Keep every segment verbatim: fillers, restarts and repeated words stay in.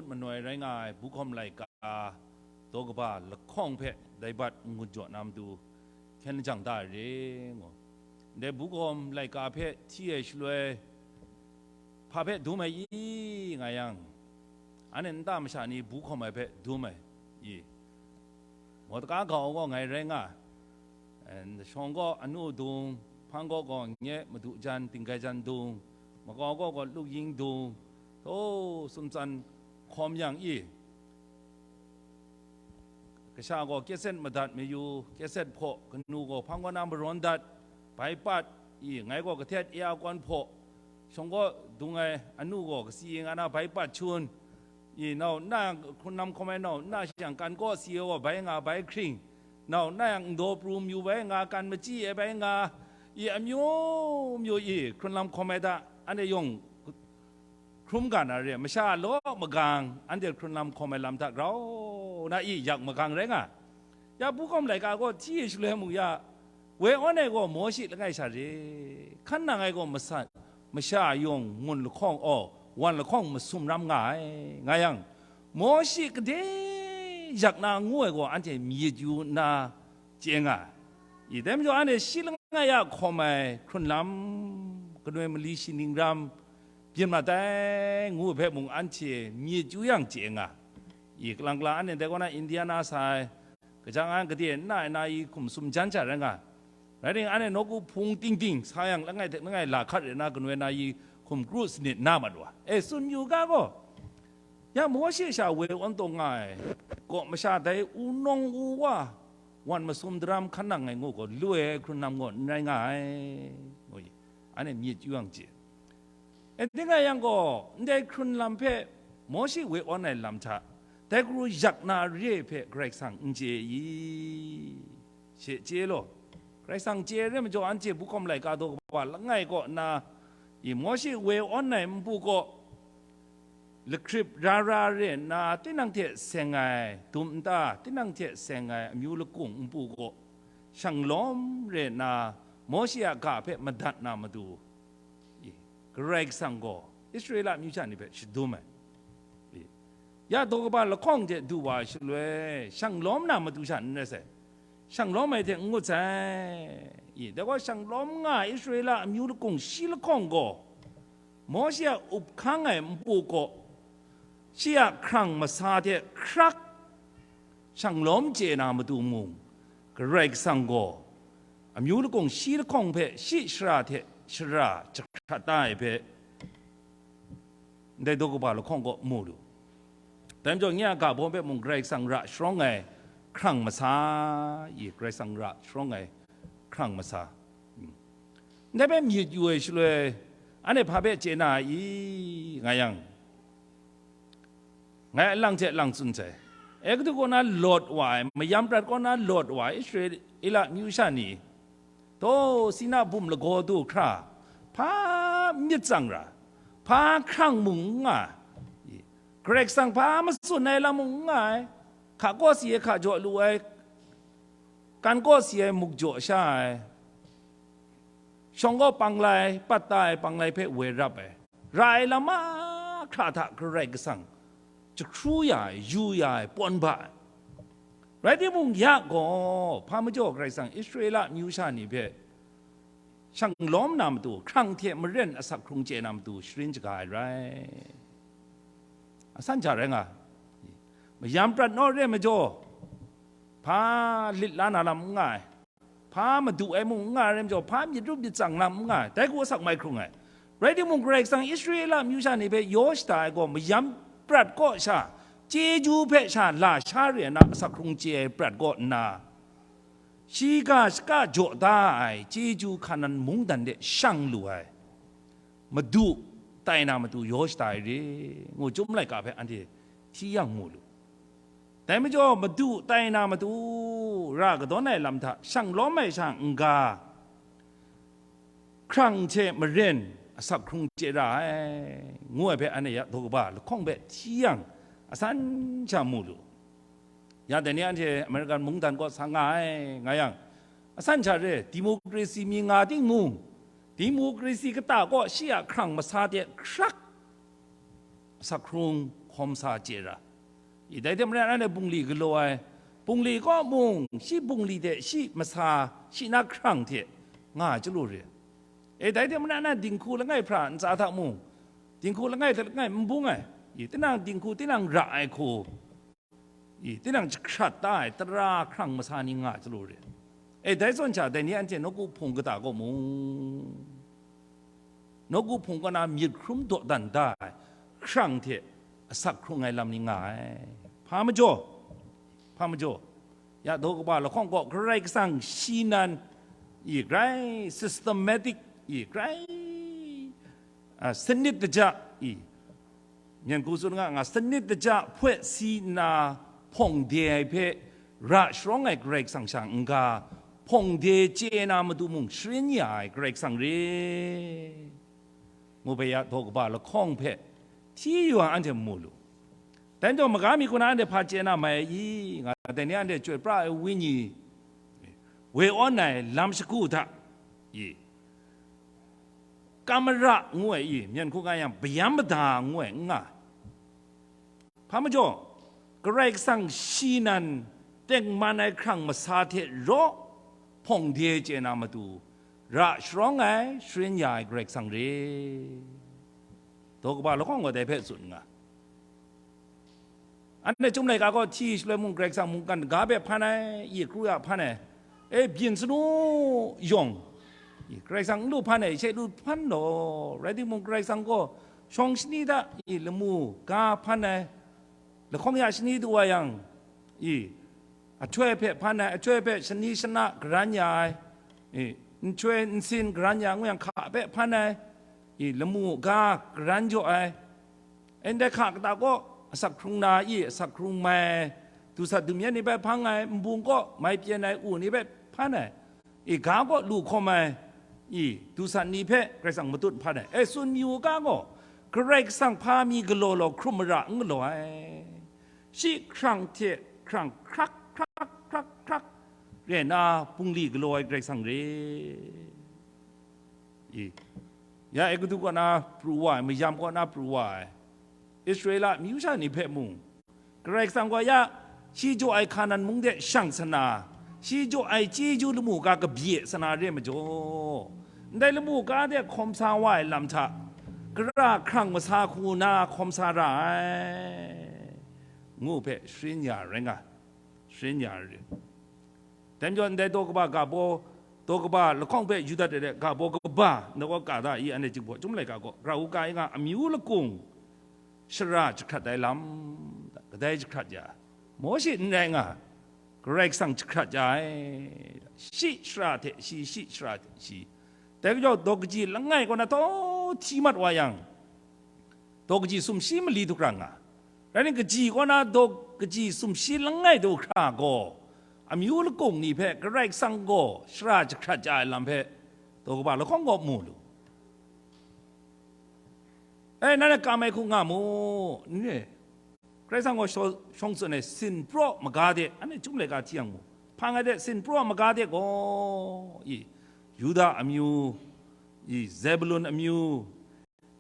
manoi rai nga ai bukhawm laika daw kaba lahkawng hpe dai bat n-gun jaw na matu hkyen lajang da ai re, ngu. Ndai bukhawm laika hpe hti ai shaloi, hpa hpe dum ai i, nga yang, anhte nta masha ni bukhawm ai hpe dum ai i, Mawdaka gau gaw ngai rai nga ai. Shawng gaw anu dung, hpang gaw gaw nye madu jan, tinggai jan dung, makau gaw gaw luk ying dung, taw sumtsan hkawm yang i, kasha gaw kyeset madat mayu, kyeset hpaw kanu gaw hpang kaw na marawn dat, bai pat i, ngai gaw kahtet e a kawn hpaw, shawng gaw dung ai anu gaw kasi nga na bai pat shun, i, nau nna hkrunlam hkawm ai nau nna shang kan kaw si ai gaw bai nga bai hkring, nau nna yang ndaw pru mayu bai nga, kan machyi ai bai nga, i, amyu myu i hkrunlam hkawm ai hta, anhte yawng hkrum ga na re, masha law magang, anhte hkrunlam hkawm ai lam hta grau na i yak magang rai nga. Ya bukhawm laika gaw hti e shaloi mung ya, woi awn ai gaw Mawshe langai sha re, hkan nang ai gaw masa, masha yawng mun lahkawng, aw, wan lahkawng masum ram nga ai, nga yang, Mawshe gade yak na ngu ai gaw anhte myit yu nna chye nga ai. I, dai majaw anhte shi langai a hkawm ai hkrunlam, kanoi mali shi ning ram, byin mat ai ngu hpe mung anhte myit yu yang chye nga. I, kalang kalang anhte dai kaw na Indiana sa ai, kajang an gade nna ai na i hkum sum jan sha rai nga. Rai timung, anhte nawku hpung ting ting sa yang langai hte langai la hkat re na kanoi na i hkum kru sanit na mat wa. E, tsun yu ga gaw, ya Mawshe sha woi awn taw nga ai kaw masha dai wunawng wuwa wan masum daram hkan nang ai ngu gaw, lu ai hkrunlam gaw n rai nga ai, ngu i, anhte myit yu yang chye. E, ting nga yang gaw, ndai hkrunlam hpe Mawshe woi awn ai lam hta, dai garu yak na re hpe Karai Kasang n chye i? She chye law. Karai Kasang chye ai re majaw, anhte bukhawm laika daw kaba langai kaw nna, i, Mawshe woi awn ai npu kaw, lakrip ra ra re nna, tinang hte seng ai dum nta, tinang hte seng ai amyu lakung npu kaw, shanglawm re nna, Mawshe a ga hpe madat na matu, i, Karai Kasang gaw Israela amyu sha ni hpe shadum ai. I, ya daw kaba lahkawng hte du wa ai shaloi, shanglawm na matu sha n rai sai, shanglawm ai hte n ngut sai. I, dai gaw shanglawm nga ai Israela amyu lakung shi lahkawng gaw, Mawshe a up hkang ai npu kaw, shi a hkrang masa hte hkrak shanglawm chye na matu mung, Karai Kasang gaw amyu lakung shi lahkawng hpe shi shara hte shara jahkrat da ai hpe, ndai daw kaba lahkawng kaw mu lu. Dai majaw, nye a ga baw hpe mung Karai Kasang ra sharawng ai hkrang masa, i, Karai Kasang ra sharawng ai hkrang masa. Ndai hpe myit yu ai shaloi, anhte hpa hpe chye na i, nga yang, ngai alang hte lang tsun sai. Egiptu kaw na lawt wa ai, mayam prat kaw na lawt wa ai Israela amyu sha ni, taw, Sina bum lagaw du hkra, hpa myit tsang ra, hpa hkrang mung n nga ai, Karai Kasang hpa matsun ai lam mung n nga ai, hka kaw si ai hka jaw lu ai, kan kaw si ai muk jaw sha ai, shawng kaw panglai, pat da ai panglai hpe woi rap ai, ra ai lam mahkra hta Karai Kasang jahkru ya ai, yu ya ai, pawn ba ai. Rai timung, ya gaw, hpa majaw Karai Kasang Israela amyu sha ni hpe shanglawm na matu, hkrang hte maren asak hkrung chye na matu sharin shaga ai rai. Asan hta rai nga, mayam prat naw re majaw, hpa lit la na lam n nga ai, hpa madu ai mung n nga ai rai majaw, hpa myit rup myit tsang lam n nga ai, dai hku asak mai hkrung ai. Rai timung, Karai Kasang Israela amyu sha ni hpe yaw shada ai gaw, mayam prat kaw sha, chyeju hpe sha la sha re ai na asak hkrung chye ai prat kaw nna, shiga shaka jaw da ai chyeju Hkanan mungdan de shang lu ai, Madu tai na matu yaw shada ai re, ngu Chyum laika hpe anhte hti yang mu lu. Dai majaw, Madu tai na matu ra kadawn ai lam hta shanglawm ai sha n-ga, hkrang hte maren asak hkrung chye ra ai, ngu ai hpe anhte ya daw kaba lahkawng hpe hti yang asan sha mu lu. Ya dai ni anhte American mungdan kaw sa nga ai, nga yang, asan sha re, democracy mi nga timung, democracy kata kaw shi a hkrang masa de hkrak asak hkrung hkawm sa chye ra. I, dai hte maren anhte bungli galaw ai, bungli kaw mung, shi bungli hte shi masa, shi na hkrang hte nga ai chyalu re. E, dai hte maren anhte dinghku langai hpra ntsa hta mung, dinghku langai hta langai n bung ai, i, tinang dinghku, tinang ra ai hku, i, tinang jahkrat da ai tara hkrang masa ni nga ai chyalu re. E, dai zawn sha, dai ni anhte nawku hpung kata kaw mung, nawku hpung kaw na myit hkrum dawdan da ai hkrang hte asak hkrung ai lam ni nga ai. Hpa majaw, hpa majaw, ya daw kaba lahkawng gaw Karai Kasang shi nan, i, grai systematic, i, grai, a, sanit daja, i, Myen hku tsun nga nga, sanit daja hpoi si nna hpawng de ai hpe ra sharawng ai Karai Kasang sha n-ga, hpawng de chye na matu mung sharin ya ai Karai Kasang re, ngu hpe ya daw kaba lahkawng hpe hti yu ai anhte mu lu. Dai majaw, maga mi hku na anhte hpa chye na mai ai i? Nga, dai ni anhte chyoi pra ai wenyi, we awn ai lam shagu hta, i, kamara ngu ai i, myen hku nga yang, bayam mada ngu ai n nga. Hpa majaw, Karai Kasang shi nan tengman ai hkrang masa hte raw hpawng de chye na matu, ra sharawng ai, sharin ya ai Karai Kasang re. Daw kaba lahkawng gaw dai hpe tsun nga. Anhte chyum laika gaw hti shaloi mung Karai Kasang mungkan ga hpe hpan ai, i, kru ya hpan ai, e, byin sanu yawng, i, Karai Kasang n lu hpan ai, she lu hpan law, rai timung, Karai Kasang gaw shawng shani hta, i, lamu ga hpan ai, lahkawng ya shani du wa yang, i, ahtoi hpe hpan ai, ahtoi hpe shani shana garan ya ai, i, nhtoi nsin garan ya ngu yang, hka hpe hpan ai, i, lamu ga garan jaw ai, e, ndai hka kata kaw asak hkrung na i, asak hkrung mai, dusat dumyen ni hpe hpang ai, nbung kaw mai pyen ai u ni hpe hpan ai, i, ga kaw lu hkawm ai, i, dusat ni hpe Karai Kasang matut hpan ai, e, tsun mi u ga gaw, Karai Kasang hpa mi galaw law hkrum mara n galaw ai, shi hkrang hte hkrang hkrak hkrak hkrak hkrak re na bungli galaw ai Karai Kasang re. I, ya Egutu kaw na pru wa ai, mayam kaw na pru wa ai, Israela amyu sha ni hpe mung, Karai Kasang gaw ya, shi jaw ai Hkanan mung de shang sa na, shi jaw ai chyeju lamu ga kabye sa na re majaw, ndai lamu ga de hkawm sa wa ai lam hta, gara hkrang masa hku na hkawm sa ra ai, ngu hpe sharin ya rai nga, sharin ya rai. Dai majaw, ndai daw kaba ga baw, daw kaba lahkawng hpe yu dat ai ga baw kaba, ndai gaw ka da i, anhte chyum laika gaw, gara u ka i nga, amyu lakung shara jahkrat ai lam, kadai jahkrat ya, Mawshe n rai nga, Karai Kasang jahkrat ya ai, shi shara hte shi, shi shara hte shi. Dai majaw, daw kaji langai kaw na taw hti mat wa yang, daw kaji sumshi mali du hkra nga. Rai nna, kaji kaw na daw kaji sumshi langai du hkra gaw, amyu lakung ni hpe Karai Kasang gaw shara jahkrat ja ai lam hpe, daw kaba lahkawng gaw mu lu. E, nanhte kam ai hku nga mu, n re. Karai Kasang gaw shaw-, shawng tsun ai sinpraw maga de, anhte chyum laika hti yang mu. Hpang ai de sinpraw maga de gaw, i, Yuda amyu, i, Zebulun amyu,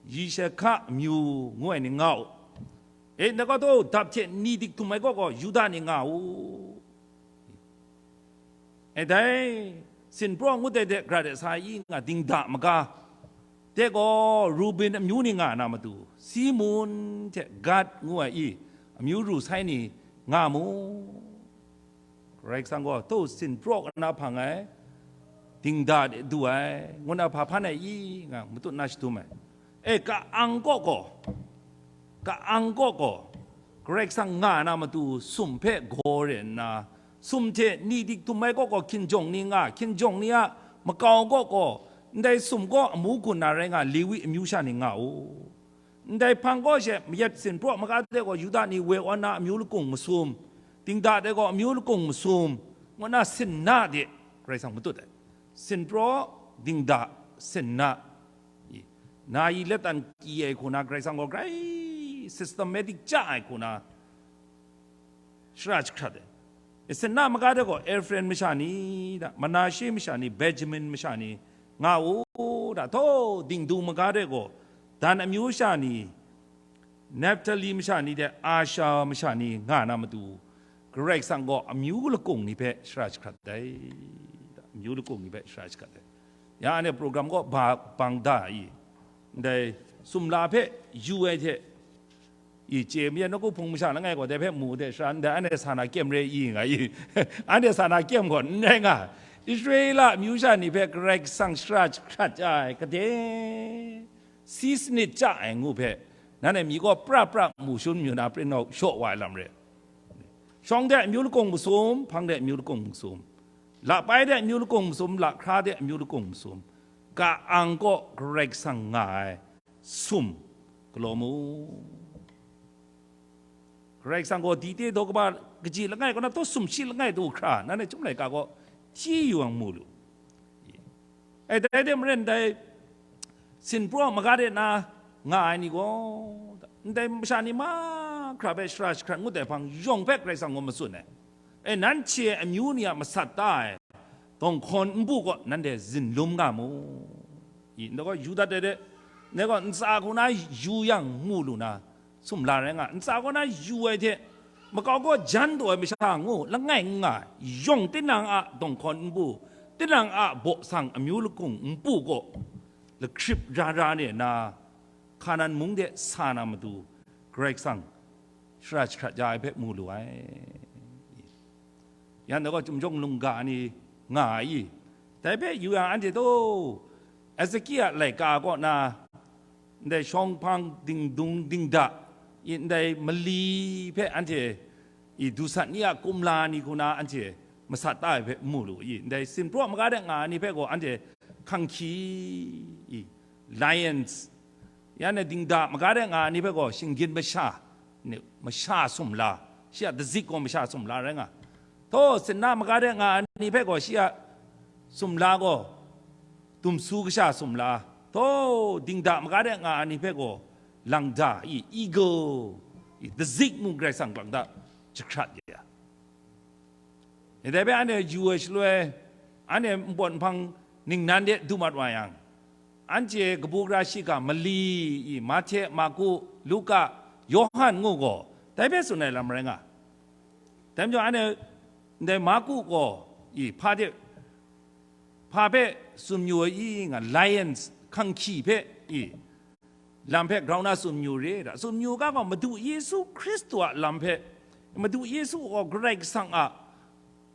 Yishakha amyu ngu ai ni nga u. E, ndai gaw taw, dap hte ni dik htum ai kaw gaw Yuda ni nga u. E, dai sinpraw ngut ai de, gara de sa i nga, dingda maga de gaw Rubin amyu ni nga na matu, Simun hte Gad ngu ai i, amyu ru sai ni nga mu. Karai Kasang gaw, taw, sinpraw kaw na hpang ai, dingda de du ai, ngu na hpa hpan ai i nga, matut na shadum ai. E, ka-ang kaw gaw, ka-ang kaw gaw, Karai Kasang nga na matu sum hpe gaw re nna, sum hte ni dik htum ai kaw gaw hkinjawng ni nga, hkinjawng ni a makau kaw gaw, ndai sum gaw amu gun na rai nga, Lewi amyu sha ni nga u. Ndai hpang gaw she mayat sinpraw maga de gaw Yuda ni woi wan na amyu lakung masum, dingda de gaw amyu lakung masum, ngu na sinna de Karai Kasang matut ai. Sinpraw, dingda, sinna, i, na i let tan ki ai hku na Karai Kasang gaw grai systematic ja ai hku na shara jahkrat ai. Sinna maga de gaw Efraim masha ni, da, Manashe masha ni, Benjamin masha ni nga u, da, taw, dingdung maga de gaw Dan amyu sha ni, Naphtali masha ni hte Asha masha ni nga na matu, Karai Kasang gaw amyu lakung ni hpe shara jahkrat ai, amyu lakung ni hpe shara jahkrat ai. Ya anhte program gaw ba, bang da i, ndai sumla hpe yu ai hte, i chye mi ai nawku hpung masha langai gaw dai hpe mu hte shara ndai anhte sa na kyem re i nga i, anhte sa na kyem gaw n rai nga. Israela amyu sha ni hpe Karai Kasang shara jahkrat ai gade si sanit chya ai ngu hpe, nanhte mi gaw pra pra mu shun mayu na, prin nau shaw wa ai lam re. Shawng de amyu lakung masum, hpang de amyu lakung masum, lapai de amyu lakung masum, lahkra de amyu lakung masum, ka-ang kaw Karai Kasang nga ai sum galaw mu. Karai Kasang gaw dite daw kaba kaji langai kaw na, taw sumshi langai daw hkra, nanhte chyum laika gaw hti yu yang mu lu. E, dai de maren dai sinpraw maga de na nga ai ni gaw, ndai masha ni mahkra hpe shara jahkrat ngut ai hpang yawng hpe Karai Kasang gaw matsun ai. E, nanhte amyu ni a masat ta ai dawng hkawn npu kaw nanhte zinlum nga mu. I, ndai gaw yu dat ai de, ndai gaw ntsa hku na yu yang mu lu na, sumla rai nga, ntsa kaw na yu ai hte makau kaw jan taw ai masha ngu langai n nga ai, yawng tinang a dawng hkawn npu, tinang a baw sang amyu lakung npu kaw lahkrip ra ra re na, Hkanan mung de sa na matu, Karai Kasang shara jahkrat ja ai hpe mu lu ai. Yan dai gaw, chyum jawng lungga ni nga ai i? Dai hpe yu yang, anhte taw, Ezekia laika kaw na, ndai shawng hpang dingdung dingda i, ndai mali hpe anhte i, dusat ni a kumla ni hku na anhte masat ta ai hpe mu lu i? Ndai sinpraw maga de nga ai ni hpe gaw anhte hkanghki i, lions, ya ne dingda maga de nga ai ni hpe gaw shinggyim masha, ni, masha sumla, shi a dazik gaw masha sumla rai nga. Thaw, sinna maga de nga ai ni hpe gaw shi a sumla gaw dumsu kasha sumla, thaw, dingda maga de nga ai ni hpe gaw langda i, eagle i, dazik mung Karai Kasang lang da jahkrat ya. Dai hpe anhte yu ai shaloi, anhte npawt nhpang ningnan de du mat wa yang, anhte kabu gara shiga mali i, Mahte, Marku, Luka, Yawhan ngu gaw, dai hpe tsun ai lam rai nga. Dai majaw, anhte ndai Marku gaw i, hpa de, hpa hpe tsun yu ai i nga, lions, hkanghki hpe i, lam hpe grau na tsun yu re, da tsun yu ga gaw, Madu Yesu Hkristu a lam hpe, Madu Yesu gaw Karai Kasang a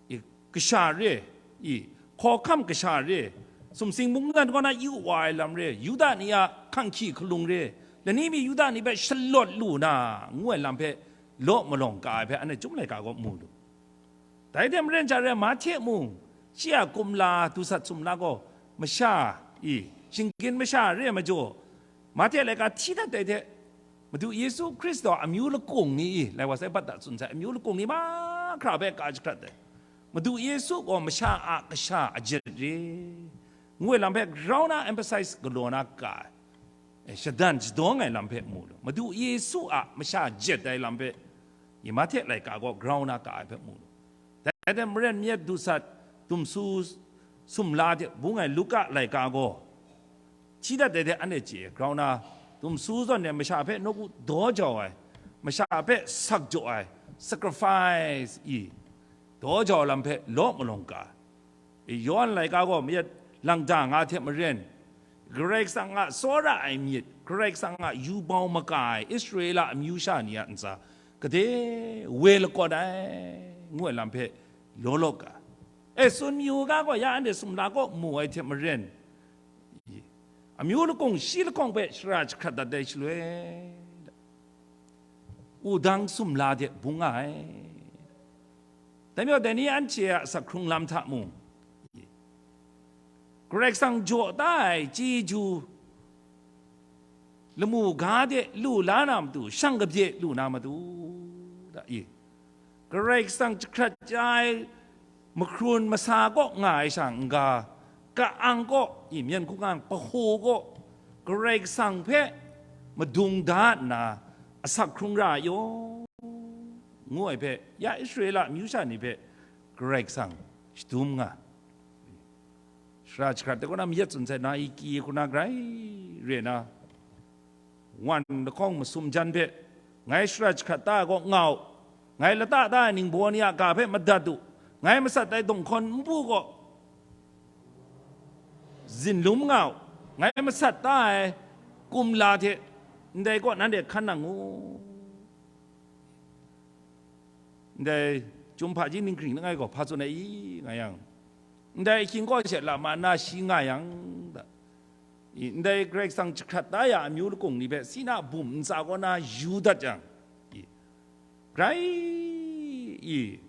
i, kasha re i, hkawhkam kasha re, sumsing mungdan kaw na yu wa ai lam re, Yuda ni a hkanghki hkalung re, lani mi Yuda ni hpe shalawt lu na, ngu ai lam hpe law malawng ka ai hpe, anhte chyum laika gaw mu lu. Dai hte maren, ja re, Mahte mung, shi a kumla, dusat sumla gaw, masha i, shinggyim masha re ai majaw, Mahte laika hti dat ai hte, Madu Yesu Hkristu a amyu lakung ni i, lai wa sai bat da tsun sai, amyu lakung ni mahkra hpe ka jahkrat ai. Madu Yesu gaw masha a kasha ajet re, ngu ai lam hpe grau na emphasize galaw na ka ai. E, shadan shadawng ai lam hpe mu lu, Madu Yesu a masha jet ai lam hpe, i, Mahte laika gaw grau na ka ai hpe mu lu. Dai hte maren, myit dusat dumsu sumla hte bung ai Luka laika gaw, hti dat ai hte anhte chye grau na, dumsu zawn e masha hpe nawku daw jau ai, masha hpe sak jaw ai, sacrifice i, daw jau lam hpe law malawng ka ai. Yawhan laika gaw mayat langda nga hte maren, Karai Kasang a tsawra ai myit, Karai Kasang a yubau maka ai Israela amyu sha ni a ntsa gade we lakawt ai, ngu ai lam hpe law law ga. E, tsun yu ga gaw, ya anhte sumla kaw mu ai hte maren, amyu lakung shi lahkawng hpe shara jahkrat dat ai shaloi, wudang sumla de bung nga ai. Dai majaw, dai ni anhte a asak hkrung lam hta mung, Karai Kasang jaw da ai chyeju lamu ga de lu la na matu, shang kabye lu na matu, da i, Karai Kasang jahkrat ja ai mahkrun masa kaw nga ai sha n-ga, ka-ang kaw, i, myen hkungga paho kaw, Karai Kasang hpe madung da nna asak hkrung ra ai yaw, ngu ai hpe, ya Israela amyu sha ni hpe Karai Kasang shadum nga. Shara jahkrat de kaw na mayat tsun sai, na iki hku na grai re na, wan lahkawng masum jan hpe, ngai shara jahkrat da ai kaw nga u, ngai lata da ai ningbaw ni a ga hpe madat u, ngai masat ai dawng hkawn npu kaw zinlum nga u, ngai masat da ai kumla hte ndai kaw nanhte hkan nang u. Ndai Chyum hpaji ninghkring langai gaw hpa tsun ai i, nga yang, ndai ahkying kaw she lama na shi nga yang, da. I, ndai Karai Kasang jahkrat da ya amyu lakung ni hpe Sina bum ntsa kaw na yu dat jang, i, grai, i,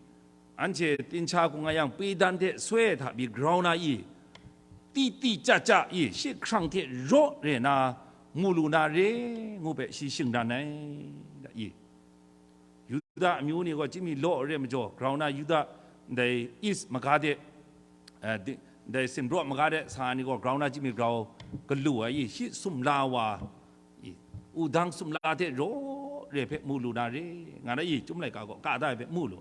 anhte Tincha hku nga yang, Pedan hte soi ai hta pyi grau na i, ti ti chya chya i, shi hkrang hte raw re na mu lu na re, ngu hpe shi shingran ai, da, i. Yuda amyu ni gaw chyinmi law re majaw, grau na Yuda ndai East maga de, eh, di-, ndai Sinpraw maga de sa ni gaw grau na chyinmi grau galu ai i, shi sumla wa, i, wudang sumla hte raw re hpe mu lu na re, nga na i, Chyum laika gaw ka da ai hpe mu lu.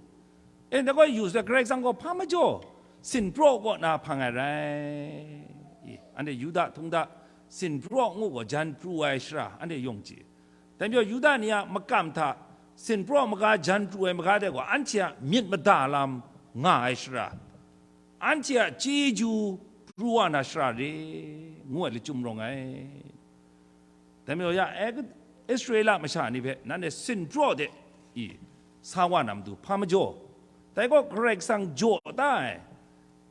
E, ndai gaw yu sai, Karai Kasang gaw hpa majaw Sinpraw kaw na hpang ai rai. I, anhte Yuda htung da Sinpraw ngu gaw jan pru ai shara anhte yawng chye. Dai majaw Yuda ni a makam hta Sinpraw maga jan pru ai maga de gaw, anhte a myit mada lam nga ai shara, anhte a chyeju pru wa na shara re, ngu ai lachyum rawng ai. Dai majaw ya, Israela masha ni hpe nanhte Sinpraw de i sa wa na matu hpa majaw, dai gaw Karai Kasang jaw da ai,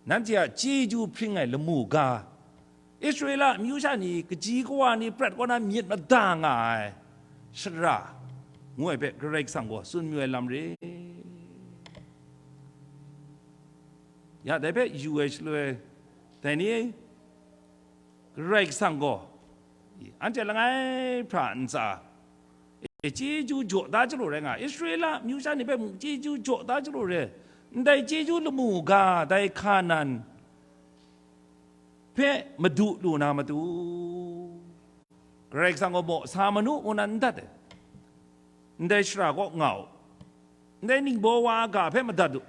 nanhte a chyeju hpring ai lamu ga, Israela amyu sha ni, kaji kawa ni prat kaw na myit mada nga ai shara, ngu ai hpe Karai Kasang gaw tsun mayu ai lam re. Ya, dai hpe yu ai shaloi, dai ni Karai Kasang gaw, anhte langai hpra ntsa e, chyeju jaw da chyalu rai nga, Israela amyu sha ni hpe mung chyeju jaw da chyalu re, ndai chyeju lamu ga dai Hkanan hpe madu lu na matu, Karai Kasang gaw maw sa manu ngu na n dat ai, ndai shara kaw nga u, ndai ningbaw wa a ga hpe madat u,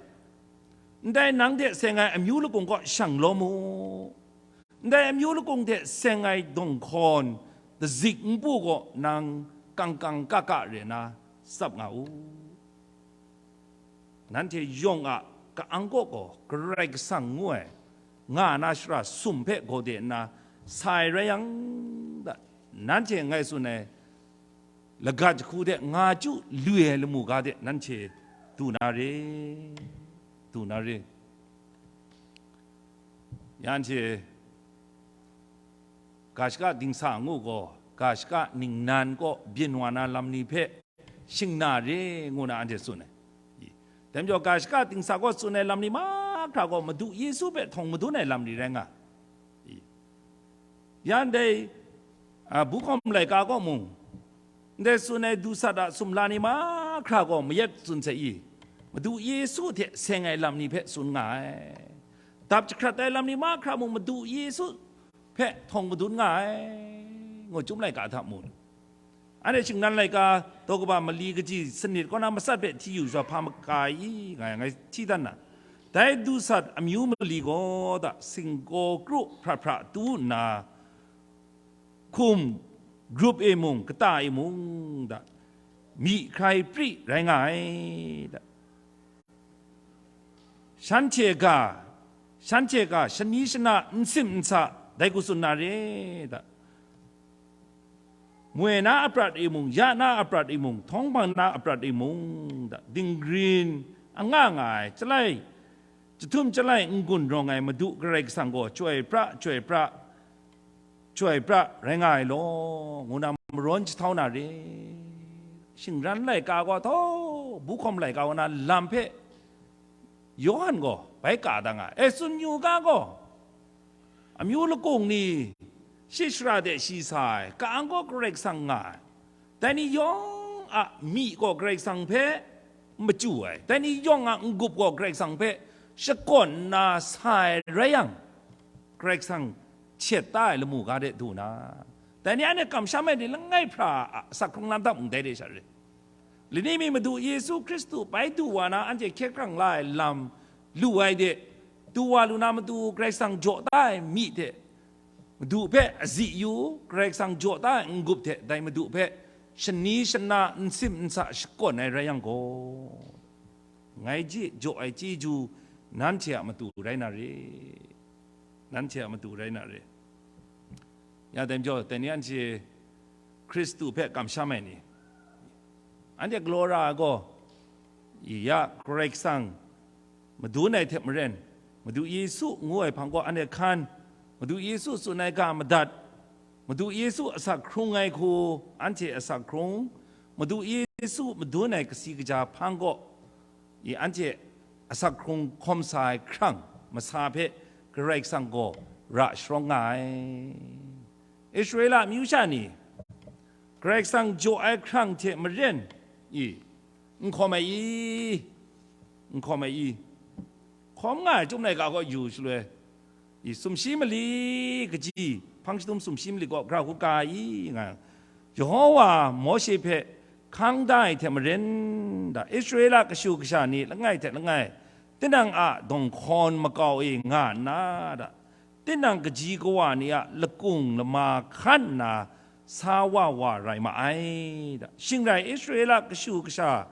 ndai nang hte seng ai amyu lakung kaw shang lawm u, ndai amyu lakung hte seng ai dawng hkawn dazik npu kaw nang kangkang kaka re na tsap nga u. Nanhte yawng a ka-ang kaw gaw Karai Kasang ngu ai nga na shara sum hpe gaw de nna sa ai rai yang, da, nanhte ngai tsun ai lagat jahku de nga chyu lu ai lamu ga de nanhte du na re, du na re. Ya anhte ga shaka dingsa ngu gaw, ga shaka ningnan kaw byin wa na lam ni hpe shingna re ngu na anhte tsun ai. Dai majaw, ga shaka dingsa kaw tsun ai lam ni mahkra gaw Madu Yesu hpe htawng madun ai lam ni rai nga. Ya ndai, a, Buhkawm laika kaw mung, ndai tsun ai dusat a sumla ni mahkra gaw mayat tsun sai i, Madu Yesu hte seng ai lam ni hpe tsun nga ai. Dap jahkrat ai lam ni mahkra mung Madu Yesu hpe htawng madun nga ai, ngu Chyum laika hta mu. Anhte shingnan laika daw kaba mali kaji sanit kaw na matsat hpe hti yu shawa hpa maka i, nga yang ngai hti dan na. Dai dusat amyu mali gaw da singkaw kru hpra hpra tu nna, hkum grup e mung, kata e mung da, myi hkrai pri rai nga ai da. Shanhte ga, shanhte ga shani shana, nsim nsa, dai hku tsun na re da. Moi na aprat e mung, ya na aprat e mung, htawng hpang na aprat e mung, da, dinggrin anga nga ai, chyalai, jahtum chyalai n-gun rawng ai Madu Karai Kasang gaw chyoi pra, chyoi pra, chyoi pra rai nga ai law, ngu na marawn jahtau na re. Shingran laika gaw htawh, Buhkawm laika wa na lam hpe Yawhan gaw bai ka da nga ai. E, tsun yu ga gaw, amyu lakung ni shi shara de shi sa ai, ka-ang gaw Karai Kasang nga ai. Dai ni yawng a myi gaw Karai Kasang hpe machyu ai. Dai ni yawng a n-gup gaw Karai Kasang hpe shakawn nna sa ai rai yang, Karai Kasang htet da ai lamu ga de du na, dai ni anhte kamsham ai ni langai hpra a asak hkrung lam dap ndai de sha re. Lani mi Madu Yesu Hkristu bai du wa na anhte hkye hkrang la ai lam lu ai de, du wa lu na matu Karai Kasang jaw da ai myi hte, Madu hpe azi yu, Karai Kasang jaw da ai n-gup hte dai Madu hpe shani shana, nsim nsa shakawn ai rai yang gaw, ngai hte jaw ai chyeju nanhte a matu rai na re, nanhte a matu rai na re. Ya dai majaw, dai ni anhte Hkristu hpe kamsham ai ni, anhte galaw ra ai gaw, ya Karai Kasang madun ai hte maren, Madu Yesu ngu ai hpang gaw anhte hkan, Madu Yesu tsun ai ga madat, Madu Yesu asak hkrung ai hku, anhte asak hkrung, Madu Yesu madun ai kasi kaja hpang gaw, i anhte asak hkrung hkawm sa ai hkrang masa hpe Karai Kasang gaw ra sharawng nga ai. Israela amyu sha ni, Karai Kasang jaw ai hkrang hte maren, i, n hkawm ai i, n hkawm ai i, hkawm nga ai Chyum Laika gaw yu shaloi, i, sumshi mali kaji, hpang shadum sumshi mali gaw gara hkut ga ai i, nga, Yehova Mawshe hpe hkang da ai hte maren, da, Israela kashu kasha ni langai hte langai, tinang a dawng hkawn makau e nga nna, da, tinang kaji kawa ni a lakung lama hkan nna sa wa wa rai ma ai, da. Shing rai, Israela kashu kasha,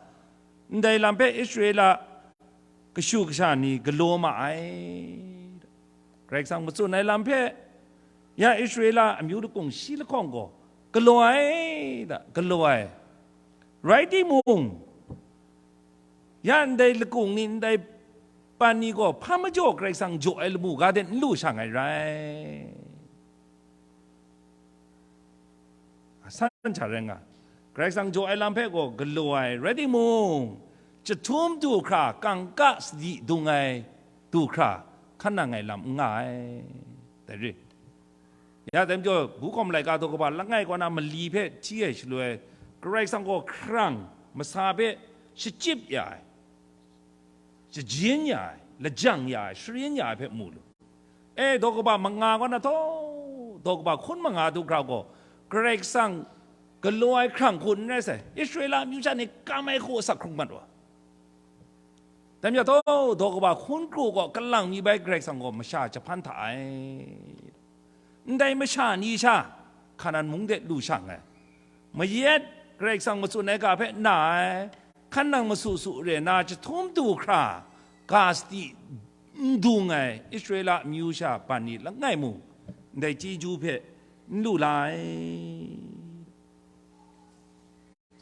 ndai lam hpe Israela kashu kasha ni galaw ma ai, da. Karai Kasang matsun ai lam hpe, ya Israela amyu lakung shi lahkawng gaw galaw ai, da, galaw ai. Rai timung, ya ndai lakung ni, ndai pan ni gaw hpa majaw Karai Kasang jaw ai lamu ga de n lu shang ai rai. San hta rai nga, Karai Kasang jaw ai lam hpe gaw galaw ai, rai timung, chyahtum du hkra, kangka sadi dung ai du hkra, hkan nang ai lam n nga ai. Dai re. Ya dai majaw, Buhkawm laika daw kaba langai kaw na mali hpe hti ai shaloi, Karai Kasang gaw hkrang masa hpe shachyip ya ai, shajin ya ai, lajang ya ai, sharin ya ai hpe mu lu. E, daw kaba manga kaw na taw, daw kaba hkun manga du hkra gaw, Karai Kasang galaw ai hkrang hku n rai sai, Israela amyu sha ni kam ai hku asak hkrung mat wa. Dai majaw taw, daw kaba hkun kru gaw kalang mi bai Karai Kasang gaw masha jahpan hta ai. Ndai masha ni sha Hkanan mung de lu shang ai. Mayat Karai Kasang matsun ai ga hpe na ai, hkan nang masu su re na, chyahtum du hkra, ga sadi n dung ai Israela amyu sha ban ni langai mung, ndai chyeju hpe n lu la ai.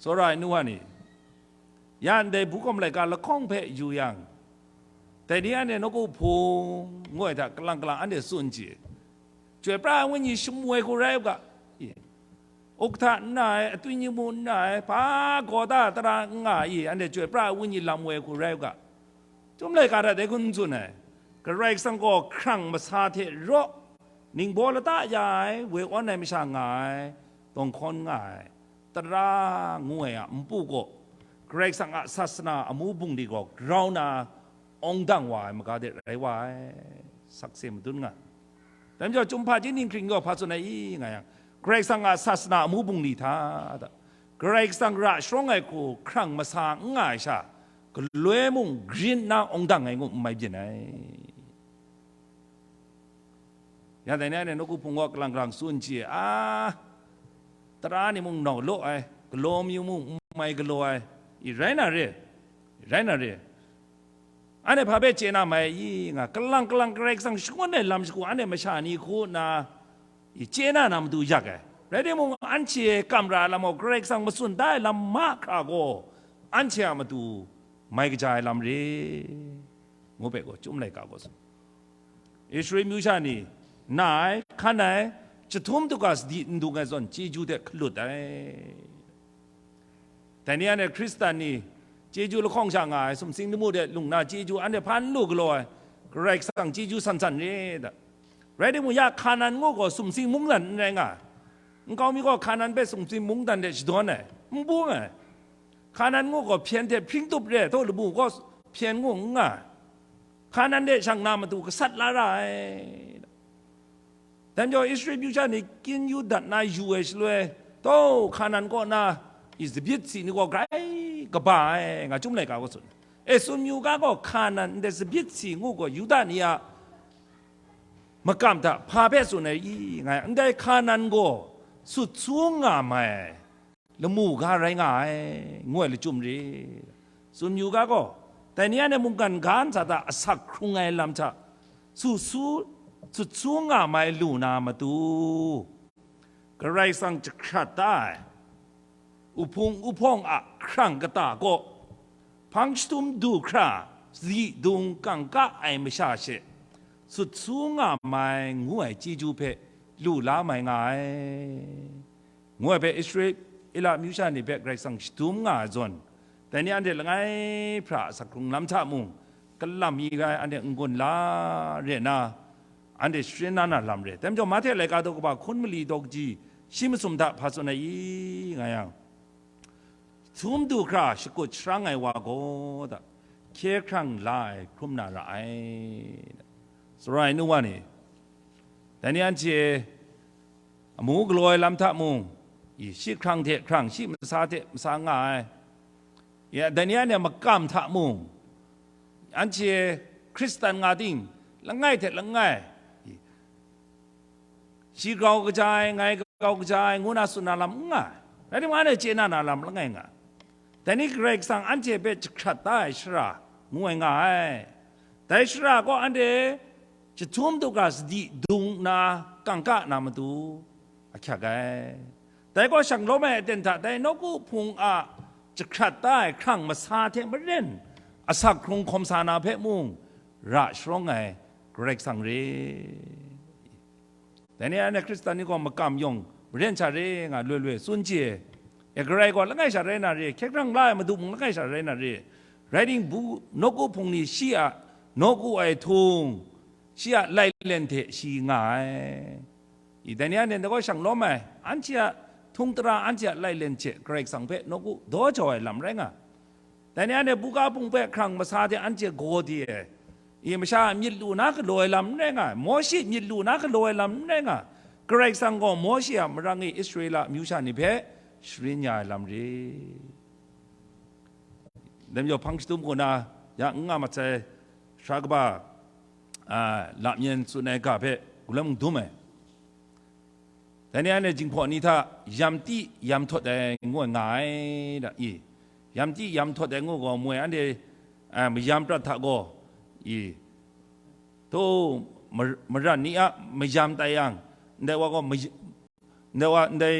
Tsawra ai nu wa ni, ya ndai Buhkawm laika lahkawng hpe yu yang, dai ni anhte nawku hpung ngu ai hta kalang kalang anhte tsun chye. Chyoi pra ai wenyi shamu ai hku rai u ga, i, ukhta n na ai, atwi nyingmu n na ai, hpa gaw da tara n nga i, anhte chyoi pra ai wenyi lam woi hku rai u ga. Chyum laika hta dai hku n tsun ai, Karai Kasang gaw hkrang masa hte raw, ningbaw lata ya ai, woi awn ai masha nga ai, dawng hkawn nga ai, tara ngu ai a npu gaw, Karai Kasang a sasana amu bungli gaw grau na awng dang wa ai maga de rai wa ai, sakse madun nga. Dai majaw, Chyum hpaji ninghkring gaw hpa tsun ai i nga yang, Karai Kasang a sasana amu bungli hta, da, Karai Kasang ra sharawng ai hku hkrang masa n nga ai sha, galoi mung grin nna awng dang ai ngu n mai byin ai. Ya dai ni anhte nawku hpung gaw kalang kalang tsun chye, a, tara ni mung nau law ai, galaw amyu mung n mai galaw ai, i rai na re, i rai na re. Anhte hpa hpe chye na mai i nga, kalang kalang Karai Kasang shangun ai lam shagu anhte masha ni hku nna, i, chye na na matu yak ai. Rai timung, anhte kam ra ai lam gaw Karai Kasang matsun da ai lam mahkra gaw, anhte a matu mai kaja ai lam re, ngu hpe gaw Chyum laika gaw tsun. Israel myu sha ni na ai, hkan ai, chyahtum du hkra sadi n dung ai zawn chyeju hte hkalut ai. Dai ni anhte Hkristan ni chyeju lahkawng sha nga ai sumsing lamu de lung na chyeju anhte hpa n lu galaw ai, Karai Kasang chyeju san san re da. Rai timung, ya Hkanan ngu gaw sumsing mungdan n rai nga ai. Nkau mi gaw Hkanan hpe sumsing mungdan de shadawn ai, n bung ai. Hkanan ngu gaw hpyen hte hpring tup re ai, taw lamu gaw hpyen ngu n nga ai. Hkanan de shang na matu gasat la ra ai. Dai majaw Israel myu sha ni kyin yu dat na yu ai shaloi, taw Hkanan kaw na i zabyit si ni gaw grai kaba ai, nga Chyum laika gaw tsun. E, tsun yu ga gaw Hkanan ndai zabyit si ngu gaw Yuda ni a makam hta hpa hpe tsun ai i nga yang, ndai Hkanan gaw sut su nga mai ai. lamu ga rai nga ai, ngu ai lachyum re. Tsun yu ga gaw, dai ni anhte mungkan ga ntsa hta asak hkrung ai lam hta, su su, sut su nga mai lu na matu, Karai Kasang jahkrat da ai, uhpung uhpawng a hkrang kata kaw, hpang shadum du hkra, sadi dung kangka ai masha she, sut su nga mai ngu ai chyeju hpe lu la mai nga ai, ngu ai hpe Israela amyu sha ni hpe Karai Kasang shadum nga ai zawn, dai ni anhte langai hpra a asak hkrung lam hta mung, kalam mi ai anhte n-gun la re na, anhte sharin na na lam re. Dai majaw, Mahte laika daw kaba hkun mali daw kaji shi masum hta hpa tsun ai i, nga yang, htum du hkra shakut sharang ai wa gaw, da, hkye hkrang la ai hkrum na ra ai, da. Sara ai nu wa ni, dai ni anhte amu galaw ai lam hta mung, i, shi hkrang hte hkrang, shi masa hte masa nga ai, ya, dai ni anhte makam hta mung, anhte Hkristan nga ting, langai hte langai, i, shi grau kaja ai, ngai grau kaja ai, ngu na tsun na lam n nga ai. Rai timung, anhte chye na na lam langai nga ai. Dai ni Karai Kasang anhte hpe jahkrat da ai shara ngu ai nga ai. Dai shara gaw anhte jahtum du hkra sadi dung nna kangka na matu ahkyak ai. Dai gaw shanglawm ai aten hta dai nawku hpung a jahkrat da ai hkrang masa hte maren asak hkrung hkawm sa na hpe mung ra sharawng ai Karai Kasang re. Dai ni anhte Hkristan ni gaw makam yawng maren sha re nga loi loi tsun chye ai. E, Karai gaw langai sha rai na re, hkye hkrang la ai Madu mung langai sha rai na re. Rai timung, nawku hpung ni shi a nawku ai htung, shi a lailen hte shi nga ai. I, dai ni anhte dai gaw shanglawm ai, anhte a htung tara, anhte a lailen hte Karai Kasang hpe nawku daw jau ai lam rai nga ai. Dai ni anhte buga bung hpe hkrang masa hte anhte gaw di ai. I, masha a myit lu na galaw ai lam n rai nga ai, Mawshe myit lu na galaw ai lam n rai nga ai. Karai Kasang gaw Mawshe a marang e Israela amyu sha ni hpe sharin ya ai lam re. Dai majaw, hpang shadum kaw na, ya n nga mat sai, sara kaba, a, lamyen tsun ai ga hpe galum dum ai. Dai ni anhte jinghpaw ni hta yam ti yam htawt ai ngu ai nga ai da, i, yam ti yam htawt ai ngu gaw, moi anhte, a, mayam prat hta gaw, i, htaw, mar-, maran ni a mayam tai yang, ndai wa gaw may-, ndai wa, ndai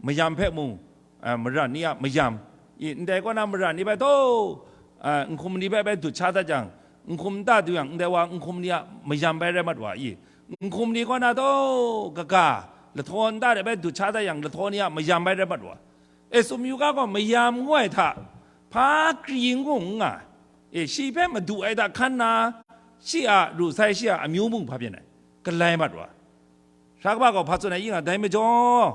mayam hpe mung, a, maran ni a mayam, i, ndai kaw na maran ni bai htaw, a, nhkum ni bai bai dut sha dat jang, nhkum nta du yang, ndai wa nhkum ni a mayam bai rai mat wa i, nhkum ni kaw na htaw kaga, lahtaw nta de bai dut sha dat yang, lahtaw ni a mayam bai rai mat wa. E, tsun yu ga gaw, mayam ngu ai hta hpa kri ngu n nga, e, shi hpe madu ai hta hkan na, shi a ru sai, shi a amyu mung hpa byin ai, galai mat wa. Sara kaba gaw hpa tsun ai i nga, dai majaw,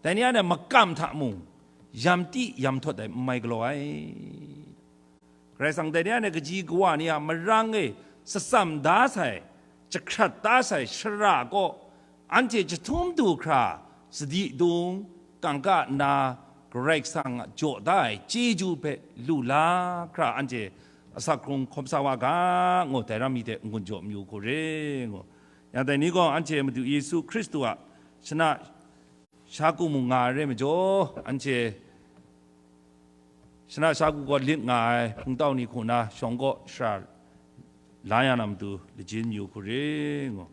dai ni anhte makam hta mung, yam ti yam htawt ai n mai galaw ai. Karai Kasang dai ni anhte kaji kawa ni a marang e satsam da sai, jahkrat da sai shara kaw, anhte jahtum du hkra, sadi dung, kangka nna, Karai Kasang a jaw da ai chyeju hpe lu la hkra, anhte asak hkrung hkawm sa wa ga, ngu, dai ram mi hte n-gun jaw mayu hku re, ngu. Yang dai ni gaw anhte Madu Yesu Hkristu a shana shagu mung nga ai re majaw, anhte shana shagu gaw lit nga ai hpungtau ni hku na shawng kaw shara la ya na matu lajin yu hku re, ngu.